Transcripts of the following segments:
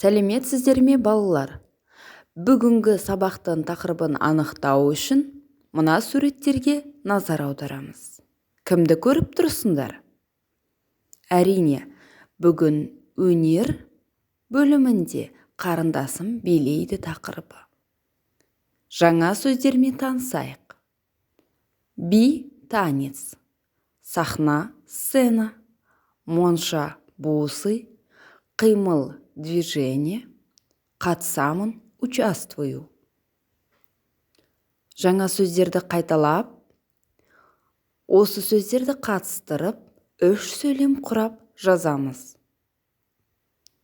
Сәлеметсіздер ме, балалар! Бүгінгі сабақтың тақырыбын анықтау үшін мына суреттерге назар аударамыз. Кімді көріп тұрсыңдар? Әрине, бүгін өнер бөлімінде «Қарындасым билейді» тақырыбы. Жаңа сөздермен танысайық. Би – танец, сахна – сцена, монша – бусы, қимыл – движение, қатысамын – участвую. Жаңа сөздерді қайталап, осы сөздерді қатыстырып, үш сөйлем құрап жазамыз.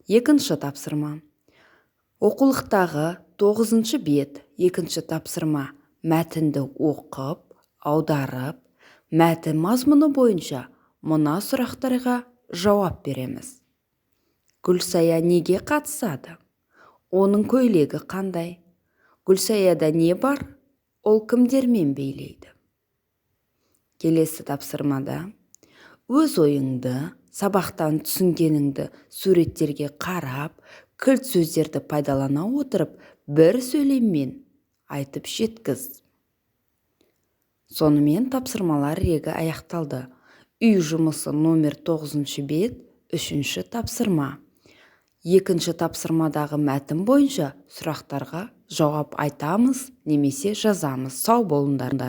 Екінші тапсырма. Оқулықтағы тоғызыншы бет, екінші тапсырма. Мәтінді оқып, аударып, мәтін мазмұны бойынша мына сұрақтарға жауап береміз. Гүлсая неге қатысады? Оның көйлегі қандай? Гүлсаяда не бар? Ол кімдермен билейді? Келесі тапсырмада өз ойыңды, сабақтан түсінгеніңді суреттерге қарап, кілт сөздерді пайдалана отырып, бір сөйлеммен айтып жеткіз. Сонымен, тапсырмалар регі аяқталды. Үй жұмысы номер 9-бет, үшінші тапсырма. Екінші тапсырмадағы мәтін бойынша сұрақтарға жауап айтамыз немесе жазамыз. Сау болыңдар!